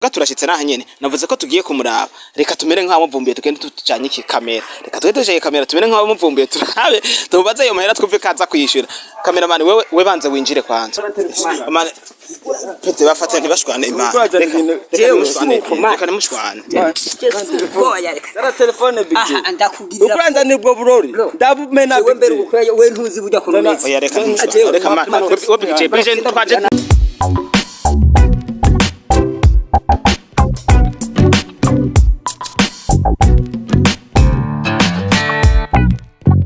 Muga turashitse naha nyene, navuze ko tugiye kumuraba. Reka tumere nk'abamuvumbuye, tugende tujanye iki kamera. Reka tugende tujanye kamera, tumere nk'abamuvumbuye, turabe, tumubaze ayo mahera, twumve kaza kwishura. Cameraman, wewe we banze winjire kwanza. Man, pete bafate ntibashwane, imana. Urwaza Reka ibintu- reka nimushwane, reka nimushwane. Oya, reka. Zara telefone, Big J. Aha, ndakugirira. Ukuranza nibwo burori. Bro. Ndabumena Jewe Big mbere J. ubukwe we ntuzi burya kuntu umeze. Oya, reka ntimushwane. Reka man, we Big J, Big J twaje.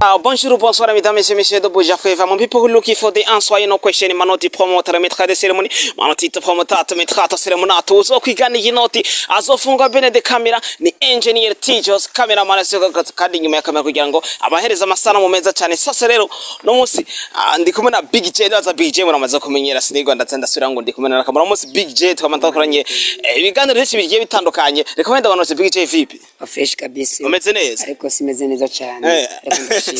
Ah, bonjour, bonsoir, mesdames et messieurs de Buja Flavor. Mon people who looking for the answer, you know, question, manoti promoter, maître de cérémonie, manoti promoter, maître de cérémonie, uzokwigana iyi noti, azofunga bene de camera, ni engineer Tijos, cameraman kandi inyuma ya kamera kugira ngo abahereza amasanamu meza cyane. Sasa rero, no munsi, ndi kumwe na Big J, ndaza Big J muramaze kumenyera, sinigwa ndaza ndasubira ngo ndi kumwe na kamera. Munsi Big J twamata dukoranye ibiganiro byinshi bigiye bitandukanye. Reka wenda banose Big J, vipi? Fresh kabisa. Umeze neza? Ariko simeze neza cyane. Ariko ndashimye.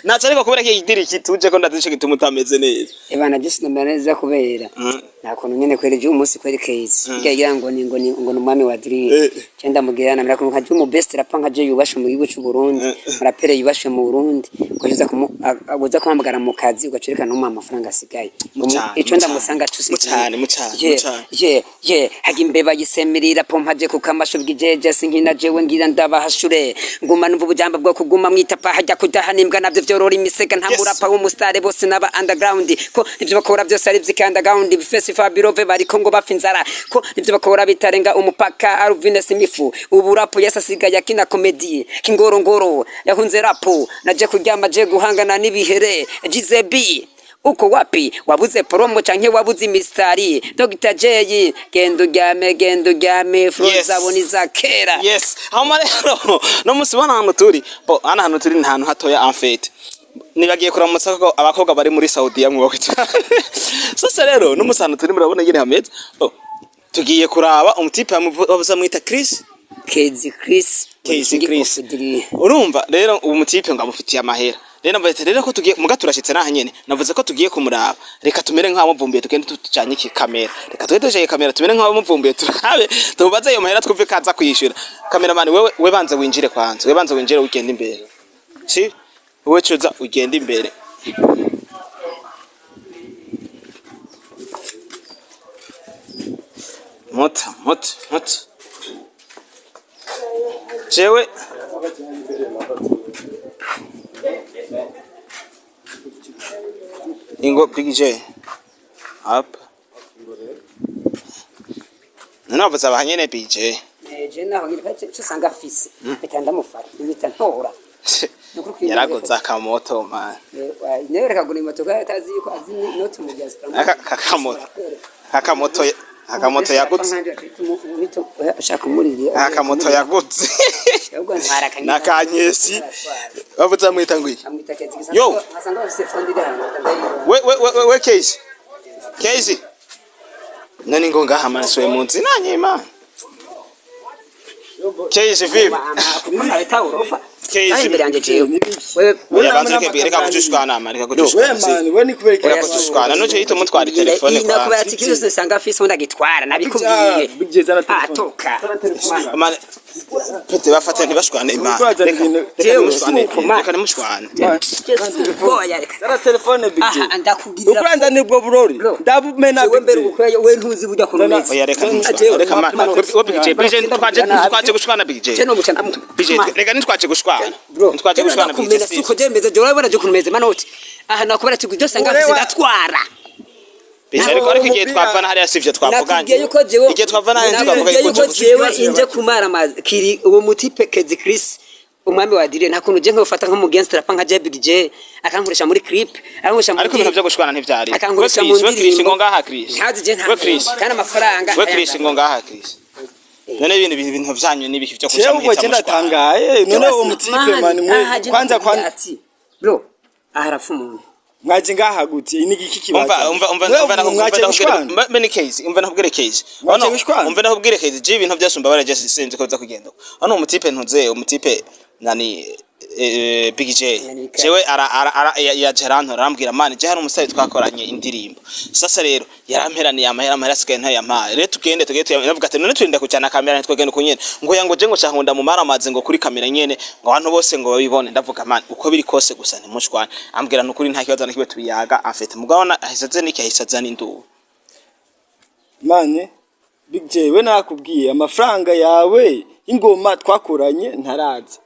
Naco ariko kubera ko igidiri kituje ko ndazi ico gituma utameze neza. Ebana, just namera neza kubera nta kuntu nyene kwera ejo umunsi kweri kezi. Bijya ngo ni umwami wa drill. Cyenda mugira namera ko nka umu best rapper nka je yubashe mu gihugu cy'u Burundi. Murapere yubashe mu Burundi. Ukaza kumu agoza kuhamagara mu kazi ugacereka n'umuha amafaranga asigaye. Mucane, Ico ndamusanga tusi. Mucane, mucane, Yeah, mucane. yeah, haga imbeba yisemirira pompa je kukamasho bwijeje sinkina jewe ngira ndabahashure nguma numva ubujamba bwo kuguma mwitapa hajya kudaha nimbwa navyo vyorora imisega nta murapa w'umusitari bose n'aba underground ko ivyo bakora byose ari vy'ikandagaundi bifesi Fabirove bariko ngo bapfa inzara ko ivyo bakora bitarenga umupaka. Alvin Simifu ubu rapu yese asigaye akina komedi kingorongoro yahunze rapu naje kuryama je guhangana n'ibihere. Gizebi uko wapi wabuze promo canke wabuze imistari? Dr. J, genda uryame, genda uryame, flow zabo ni za kera. Yes, hama rero no musi bona ahantu turi bo, hano hantu turi ni ahantu hatoya, en fait nibagiye kuramutsa ko abakobwa bari muri Saudiya mwubakwe cyane. Sasa rero no musi ahantu turi murabona nyine hameze. Bo, tugiye kuraba umutipe bavuze amwita Chris. Kezi Chris. Kezi King Chris. of Drill. Urumva rero uwo mutipe ngo amufitiye amahera. Rero navuze rero ko tugiye, muga turashitse naha nyene, navuze ko tugiye kumuraba. Reka tumere nk'abamuvumbuye, tugende tujanye iki kamera. Reka tugende tujanye kamera, tumere nk'abamuvumbuye, turabe, tumubaze ayo mahera, twumve kaza kwishura. Cameraman, wewe we banze winjire kwanza, we banze winjire ugende imbere, si wewe cuza ugende imbere. Mota mota mota jewe ingo Big J hapa navuze abahanyene Big J. Je naho ngira ko cyo sanga afise mpita ndamufata mpita ntora. Yaraguze akamoto man. Nawe reka gura imoto ko atazi yuko azi noti mu bya Akamoto akamoto yagutse. Ashaka umuririye. Akamoto yagutse. Ahubwo ntwara akanyita. Nakanyesi bavuze amwita ngwi. Amwita Kezi. Yo. Asanga bafise fondi iri ahantu. We we we we Casey Casey nani ngo ngaha man suwe munsi nanyima Casey vipi? Casey. Imbere yanjye jewe wewe. Oya, banza reka reka kucushwana man, reka We kucushwana. man, we ni kubera Reka kucushwana nuco yita umutwara telefone. Nakubwira kwa ati kizo usanga afise undi agitwara nabikubwiye. Big J, zana telefone. Atoka. Man, pete bafate ntibashwane imana. Urwaza Reka ibintu- reka Jewe, nimushwane, sukuma. reka nimushwane. Oya, reka. Zara telefone, Big J. Aha, ndakugirira. Ukuranza nibwo burori. Bro. Ndabumena Jewe Big mbere J. ubukwe we ntuzi burya kuntu umeze. Oya, reka ntimushwane, reka man, we Big J, Big J twaje twaje gushwana Big J. Je no muca Big J, reka ntitwaje gushwana. Bro, Ntitwaje gushwana Big J. ndakumena suko je meze je urabona je kuntu meze manoti. Aha nakubara ati kujyo sanga afise ndatwara. Big J, ariko igihe twavana hariya sivyo twavuganye. Nakubwiye yuko jewe Igihe twavana hariya ntitwavuganye nakubwiye ko yuko jewe inje kumara amazi kiri uwo mutipe Kezi Chris umwami wa drill nta kuntu je nkufata nko mu gangster apa nka je Big J akankoresha muri clip akankoresha muri Ariko ibintu byo gushwana ntivyari. We akankoresha mu Chris, we Chris ndirimbo ngo ngaha Chris. Ntazi je nta We Chris. kandi amafaranga We Chris ngo ngaha Chris. None ibintu vyanyu n'ibiki byo Jewe kuja ubwo muhita je mushwana. ndatangaye none uwo mutipe man mwe kwanza kwanza ati bro aha arapfa umuntu. Mwaje ngaha gute? Ini giki kibazo? Umva umva umva Mwe umva mwaje nakubwira gushwana. mbe ni case, umva nakubwira case. Mwaje Hano gushwana? umva nakubwira case, je ibintu byose umva bara just sinzi ko biza kugenda. Hano umutipe ntuze umutipe nani Big J jewe ara ara ara yaje arantora, arambwira: "Man, je hari umusore twakoranye indirimbo. Sasa rero yaramperaniye amahera, amahera asigaye ntayampaye. Rero tugende." Ndavuga ati: "None turinda kujana kamera? Ntitwegende uko nyene?" Ngo ya, ngo je ngo nshaka mu maramaze ngo kuri kamera nyene, ngo abantu bose ngo babibone. Ndavuga: "Man, uko biri kose gusa ntimushwane." Ambwira: "Nukuri nta kibazo na kimwe, tubiyaga." Afite mugabo ahise azana iki? Ahise azana induru. Man, Big J, we nakubwiye amafaranga yawe y'ingoma twakoranye ntaraza.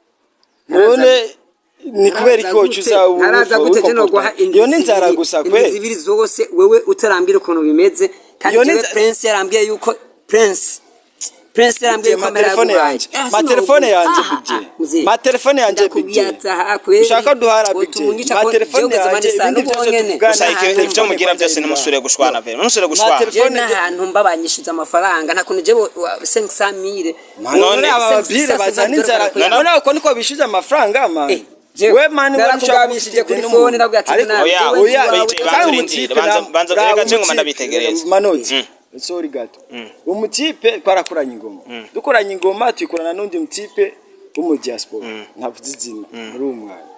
None ni kubera iki woca uza? Ntaraza gute? Je noguha Iyo ni inzara gusa indwi kwe. 2 zose wewe utarambwira ukuntu bimeze kandi Iyo ni jewe Prince yarambwiye yuko Prince yarambwiye yuko Ma amahera telefone yaguhaye. yanje, ma telefone yanje, Big J, ma telefone yanje, Big J. Ushaka duhara, Big J, ma telefone yanje, ibindi byose tuvugana. Gusa ivyo mugira byose, ntimusubire gushwana vere, ntimusubire gushwana. Telefone. Je n'ahantu mba banyishyuza amafaranga, nta kuntu jewe 500 mille. None aba babire bazana inzara, none uko niko bishyuza amafaranga, man? Jewe We man, we narakugabishije kuri phone, ndabwira ati Ariko nawe, Oya, jewe oya, nzi wawe. Banza kandi urindire, umutipe reka je nguma ndabitegereza. Manoti, sorry gato. Umutipe twarakoranye ingoma, dukoranye ingoma tuyikorana n'undi mutipe wo mu diaspora, ntavuze izina muri uwo mwanya.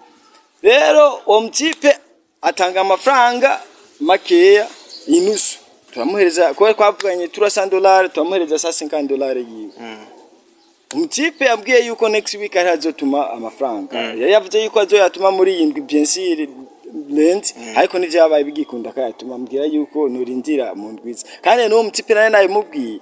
Rero uwo mutipe atanga amafaranga makeya, inusu turamuhereza, kuba twavuganye $300, turamuhereza $50 yiwe. Umutipe yambwiye yuko next week ari azotuma amafaranga. Yari yavuze yuko azoyatuma muri iyi ndwi, bien sûr lundi, ariko ntivyabaye bigikunda akayatuma. Ambwira yuko nurindira mu ndwiza. Kandi n'uwo mutipe nawe nabimubwiye,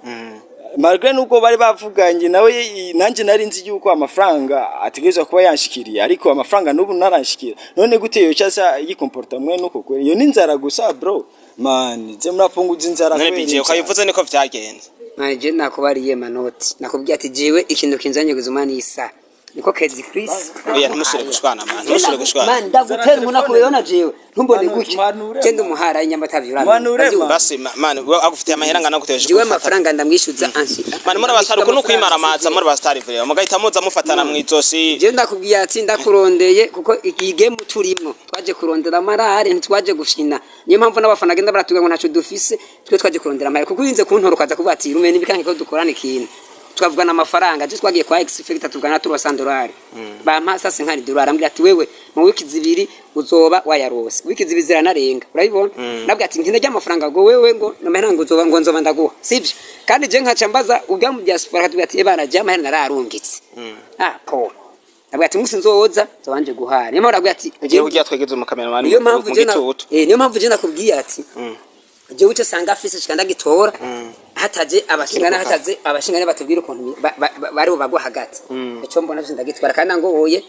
malgré nuko bari bavuganye nawe, nanje nari nzi yuko amafaranga ategerezwa kuba yanshikiriye, ariko amafaranga n'ubu ntaranshikira. None gute yoca aza yikomporta mwe nuko kweri? Iyo ni inzara gusa, bro. Man, je murapunguza inzara None kweri. BJ, ukabivuze niko vyagenze? Mane, je nakubariye manoti, nakubwiye ati jewe ikintu kinzanye guzuma nisa niko Kezi Chris. Oya, ntimusubire gushwana, man, ntimusubire gushwana. Man, ndagutera umuntu akubona jewe ntumbone Manoti, gutya. manure, Je ndumuhara inyamba atavyura. Manure, man. Basi man, we agufitiye amahera angana gute? Jewe amafaranga ndamwishyuza ansi. Man, muri abasitari uku ni ukwimaramaza. Muri abasitari vure mugahita muza mufatana mw'izosi. Je ndakubwiye ati ndakurondeye kuko iyi game turimwo twaje kurondera amarare, ntitwaje gufyina. Niyo mpamvu n'abafana agenda baratubwira ngo ntaco dufise. Twe twaje kurondera amarare, kuko urinze kuntora ukaza kuvuga ati rume nibikanke ko dukorana ikintu, twavugana amafaranga. Je twagiye kwa X Factor, tuvugana $300, bampa sasa nkari dolari. Ambwira ati: "Wewe mu wiki 2 uzoba wayarose." Wiki 2 ziranarenga, urabibona. Nabwira ati nkinde ry'amafaranga ngo wewe ngo namahera ngo uzoba ngo nzoba ndaguha, sivyo? Kandi je nkaca mbaza ubwa mu diaspora, akatubwira ati: "Ebana, je amahera nararungitse." Ah po, nabwira ati umunsi nzoza nzobanje guhara. Niyo mpamvu nabwira ati Igihe kugira twegeze umukameramani niyo mpamvu mu je na gitutu. Niyo mpamvu je nakubwiye ati jewe icyo sanga afise shika ndagitora, hataje abashingana, hataze abashingana batubwira ukuntu bari bubagwa hagati. Ico mbona cyo ndagitwara, kandi ngo oye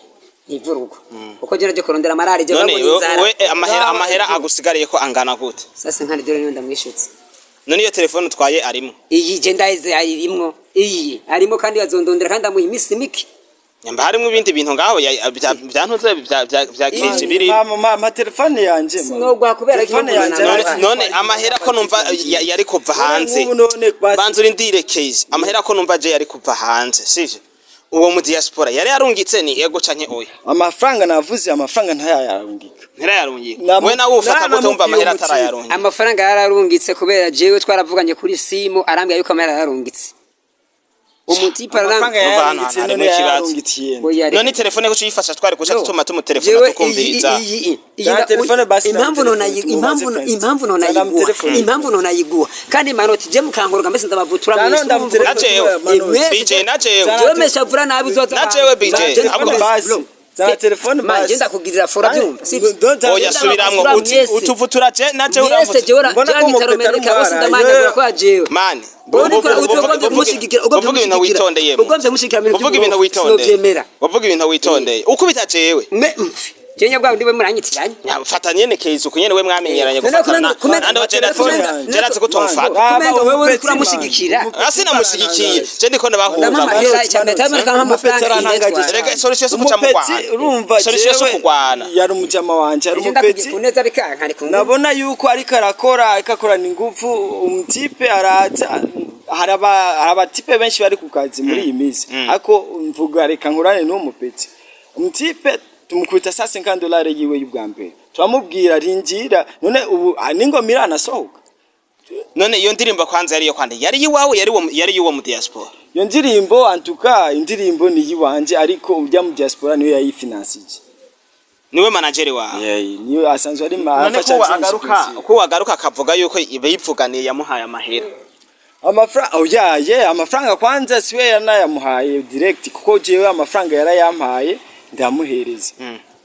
ntivurugo, kuko je naje kurondera amarari, je None babonye inzara. we amahera agusigariye ko angana gute? Sasa nkandi dore niyo ndamwishutse. None iyo telefone utwaye arimo? Iyi je ndayize, ayirimwo, iyi arimo, kandi azondondera, kandi amuha iminsi mike. Nyamba harimwo ibindi bintu ngaho byantuze bya keji biri. Ma telefone yanje, man. Sinogwa kubera Telefone ko yanje. None amahera ko numva yari kuva hanze. Nk'ubu none Banza urindire, keji. Amahera ko numva je yari kuva hanze, sivyo? Uwo mu diaspora yari yarungitse, ni ego canke oya? Amafaranga navuze, amafaranga ntayarungika. Ntirayarungika. We nawe ufata gute wumva amahera atarayarungika? Amafaranga yararungitse, kubera jewe twaravuganye kuri simu, arambwira yuko amahera yararungitse. Umutipe Amafaranga arambwira. Numva hano yararungitse, harimo none ikibazo. yararungitse. Oya, reka. None telefone ko uyifasha, twari kuca No. tutuma tumutelefona Jewe tukumviriza. iyi Zana telefone basi, zana impamvu nona telefone, impamvu tumubaze Prince. impamvu Zana nonayiguha telefone. Impamvu nonayiguha kandi manoti je mukankoroga mbese ndabavutura. Zana Mwese ndamutelefone. Na jewe. Mwese. BJ, na jewe. Zana Jewe meshavura nabi uzoza. Na jewe, BJ, ahubwo- Basi. Zana telefone Man, basi. je ndakugirira fora, byumva sivyo? Oya, subiramwo. Ndabavura Uti mwese. utuvutura je na jewe Mwese uramvutura. jewe Mbona ko jangitaro umupeta mereka bose n'umwara, ndamanyagura ko jewe. Mani, Ugombye kumushyigikira, ugombye uvuga ibintu kumushyigikira, witondeyemo. ugombye kumushyigikira mu bintu Uvuga ibintu by'uburofa, witondeye. sinovyemera. Uvuga ibintu witondeye, ukubita jewe. Me mfi je nyabwa ndiwe muranyitiranye. Fata nyene keyizi uku nyene we mwamenyeranye None gufatana. kumenga- Nande wa kumenga- jeratse ko tumfata. Kumenga wewe uriko uramushyigikira. Asi namushigikiye, je ndiko ndabahuza. Ndamama amahera cyane cyane kampa amafaranga yitwa. Rega solution yo kuca mu Umupetsi, Rwanda. urumva Solution yo jewe kugwana. yari umujama wanje, yari Je ndakubwiye umupetsi. kuneza bikanka ari kungu. Nabona yuko ariko arakora, ariko akorana ingufu. Umutipe araza, hari abatipe benshi bari ku kazi muri iyi minsi, ariko mvuga reka nkurane n'uwo mupetsi. Umutipe tumukubita sa $50 yiwe y'ubwa mbere, turamubwira rindira. None ubu n'ingoma iranasohoka. None iyo ndirimbo kwanza yari iyo kwande, yari iwawe, yari yuwo mu diaspora? Iyo ndirimbo, antuka, indirimbo ni iyiwanje, ariko ujya mu diaspora niwe yayifinansije. Niwe manager wawe? Yeah, niyo asanzwe ari None afasha ko byinshi agaruka kw'isi. ko agaruka akavuga yuko bivuganiye, yamuhaye amahera. Amafaranga, oh yeah, amafaranga kwanza siwe yanayamuhaye direct, kuko jewe amafaranga yarayampaye ndamuhereza.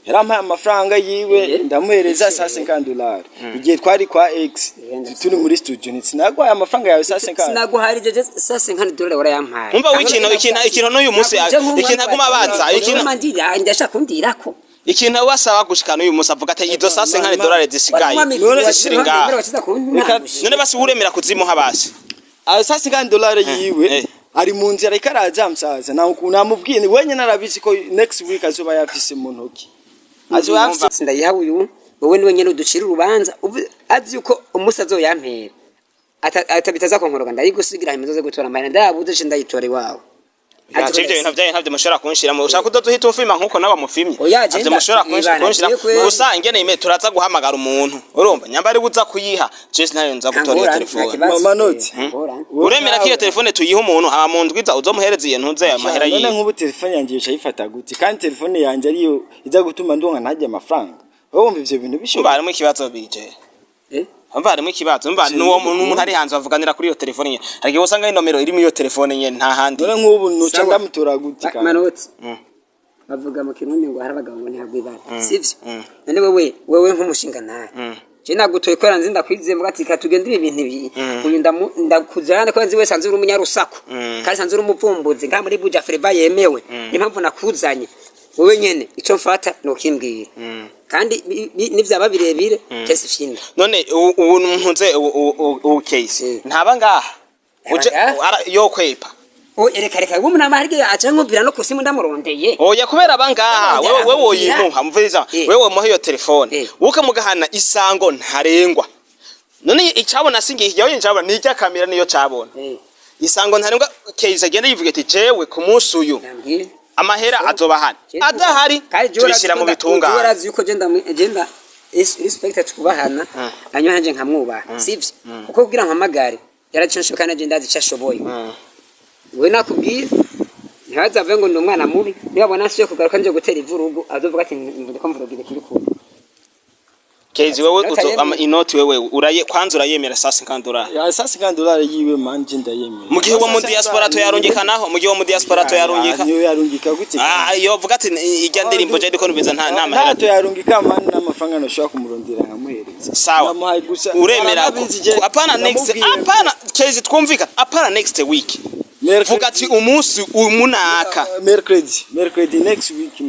Yarampaye amafaranga yiwe ndamuhereza $150 igihe twari kwa X turi muri studio. Ntinagwaye amafaranga yawe 150. Sinaguharije $150, warayampaye. Umva, w'ikintu ikintu n'uyu munsi ikintu aguma abaza ikintu Ndashaka kundirako. Ikintu wasaba gushika n'uyu munsi, avuga ati izo $150 zisigaye zishira ngaha. None basi uremera kuzimuha basi? Ayo $150 yiwe ari mu nzira, ariko araza musaza. Namubwiye ni wenyine arabizi ko next week azoba yafise mu ntoki, azoba yafise. Ndayiha uyu, wowe niwe nyene uducira urubanza. Azi yuko umunsi azoyampera bitaza kunkoroga, ndayigusigira, hanyuma uzoze gutora amahera. Ndayabuze ce ndayitora iwawe. Yaje ibyo bintu byayo ntabyo mushobora kunshiramo. Ushaka kudoda umfima nkuko nawe mufimye. Oya, Ntabyo je mushobora ibana, kunshira. je kweli. Gusa ingene ime turaza guhamagara umuntu, urumva nyamba ari buza kuyiha, je sinayo nza gutora iyo telefone. Mama Noti. Uremera ko iyo telefone tuyiha umuntu, hama mu ndwiza uzomuhereza iyo ntuze ayo mahera None yiwe? nk'ubu telefone yanjye yoca ayifata gute, kandi telefone yanjye ariyo iza gutuma ndonka ntajya amafaranga? Wowe wumva ivyo bintu Umva, bishoboka? harimo ikibazo bije. Umva, harimo ikibazo. Umva, nuwo muntu ari hanze bavuganira kuri iyo telefone nyene. Hari igihe usanga inomero iri muri iyo telefone nyene, nta handi. None nk'ubu nuca Sawa. ndamutora gute kandi? Manoti, bavuga mu Kirundi ngo hari abagabo ngo ntihabwa ibara, sivyo? None wewe nk'umushinga ntahe, je nagutoye kubera nzi ndakwizeye, mvuga ati katugende ibi bintu ibi, uyu ndakuzana kubera nzi wese, nzi uri umunyarusaku kandi nsanze uri umuvumbuzi ngaha muri Buja Fleva yemewe. Niyo mpamvu nakuzanye wowe nyene. Ico mfata nukimbwira, kandi nivyaba birebire kesi fini. None ubu ntunze ubu case ntaba ngaha. Uje Aba ngaha? Yo kwepa. O reka reka, uwo munama harige aca nkumvira no kusimu ndamurondeye. Oya, kubera abangaha Ndamurondera, wewe aramubwira. woyimuha mviriza. Wewe muha iyo telefone ukamugahana isango ntarengwa. None icabona singiye yawe, ncabona ni irya kamera niyo cabona. Isango ntarengwa, case agenda yivuga ati jewe ku munsi uyu Nambwire. amahera azoba ahari. Adahari Kandi jewe tubishyira mu urazi ko bitungane. Urazi yuko jenda respect, twubahana, hanyuma nanje nkamwubaha, sivyo? Kuko kugira mpamagare yaracinshe, kandi nanje ndazi icyo ashoboye. We nakubwira ntibazave ngo ndi umwana mubi, nibabona nsuye kugaruka nje gutera ivurugu, azovuga ati ndiko mvurugira ikiri kure. Kezi, wewe Inoti uzo ayemera. Inoti wewe uraye kwanza urayemera $150? Ya, $150 yiwe manje ndayemera. Mu gihe uwo mu diaspora toyarungikanaho, mu gihe uwo mu diaspora toyarungika. Niyo yarungika gute? Ah, yo vuga ati irya ndirimbo je ndiko numviza nta mahera. Ntato yarungika man, n'amafaranga nashobora kumurondera nkamuhereza. Sawa. Namuhaye gusa. Uremera Arabizi je. Hapana, next Namubwiye. hapana, Kezi, twumvikana, hapana next week. Vuga ati umunsi umunaka. Mercredi, next week,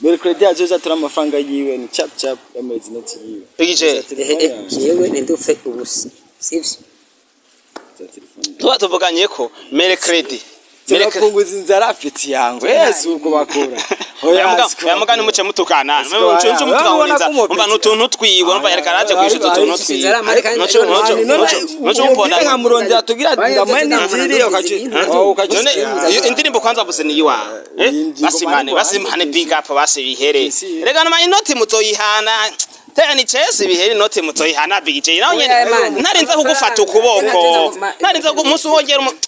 mercredi azoza atora amafaranga yiwe, ni chap chap yamezi inoti yiwe. Big J. Za telefone yanjye. Jewe nindupfe ubusa, sivyo? Za telefone yanjye. Tuba tuvuganye ko mercredi. Turapunguza inzara afite yangu yesu ubwo bakora. Oya, siko Oya muga, bakora. nimuce mutukana. Siko Muce baya. mutukana. Urabona ko umupetsi- Umva n'utuntu twiwe, umva yareka araje kwishuza utuntu twiwe. Inzara, amare kandi- Nuco nuco nuco nuco Umupira umponda. nkamurondera tugira ndamuhe n'inziri None iyo indirimbo kwanza avuze ni iwawe, eh? Iyi ndirimbo Basimane mani basimane wanjye. big up basi bihere. Si. Rega numa inoti muzoyihana. Tena ni chesi bihere, inoti muzoyihana. Big J nawe nyene Oya, man. narinza kugufata ukuboko, narinza ku umunsi wongera umunsi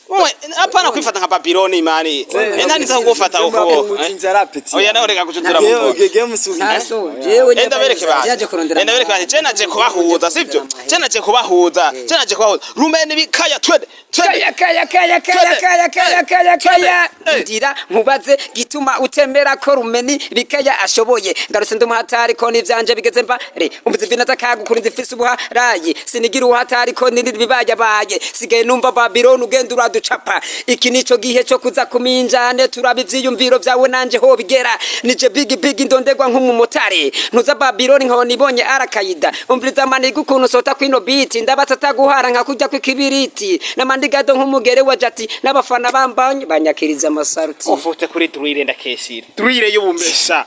hapana kwifata nka Babyloni mani. Narinza kugufata ukuboko, eh? Inzara apeti. Oya, nawe reka kucutura mu bwoko. Ntaso jewe. Enda bereke basi. Jaje kurondera. Enda bereke basi. Je naje kubahuza, sivyo? Je naje kubahuza. Je naje kubahuza. Rumene bikaya, twende. Twende. Kaya kaya kaya kaya kaya kaya kaya kaya. Ndira nkubaze gituma utemera ko rumeni bikaya ashoboye. Ngarutse ndi umuhatari ko n'ivyanje bigeze mba re umvuze ibintu atakagu nzifise ubuharayi, sinigira uhatari ko nindi bibayabaye. Sigaye numva Babylon ugenda uraducapa. Iki nico gihe cyo kuza kuminjane, turaba ivyiyumviro vyawe nanje ho bigera. Nije big big ndondegwa nk'umumotari ntuza Babylon nkabona ibonye arakayida. Umviriza maniga ukuntu sota kwino beat, ndabatata guhara nka kujya kw'ikibiriti n'amandigado nk'umugere wa jati n'abafana bambanye banyakiriza amasaruti. Ufute kuri druire, ndakesira. Druire y'ubumesha.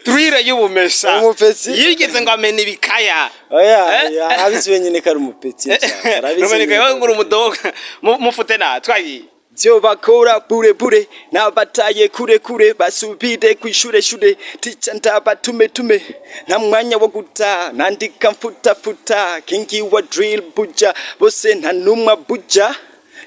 Druire y'ubumesha. Umupetsi. Yigeze ngo amena ibikaya. Oya, Eh? arabizi wenyine ko ari umupetsi. Arabizi Rumene wenyine. kayo ngura umudoga. Mufute na twagiye. Byo bakora bure bure, nabataye kure kure, basubire kwishure shure. Tica ndabatume tume, nta mwanya wo guta, nandika mfuta futa. Kingi wa drill buja, bose nta numwa buja.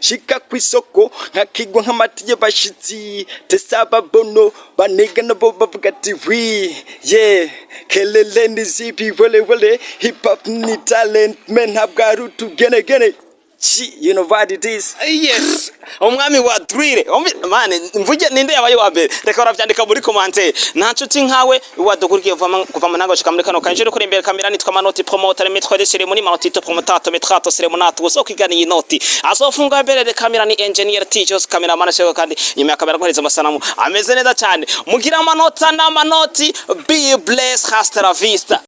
Shika kwisoko nkakigwa nk'amatiye bashitsi tesaba bono banega nabo bavuga ati wi yeah, kelele ni zipi wele wele. Hip hop ni talent man, ntabwo ari utugenegene. Chi, you know what it is. Yes, umwami wa drill. Man, mvuge ninde yabaye wa mbere? Reka baravyandika muri commentaire. Nta nshuti nkawe wadukurikiye kuva mu ntango gushika muri kano kanya. Kuri imbere kamera nitwa Manoti Promoter, maître de cérémonie Manoti Promotato Metrato Ceremonato. Uzokwigana iyi noti azofunga imbere de kamera ni Engineer T Jos, cameraman sego, kandi nyuma ya kamera nkoreza amasanamu ameze neza cyane. Mugira amanota n'amanoti. Be blessed, hasta la vista.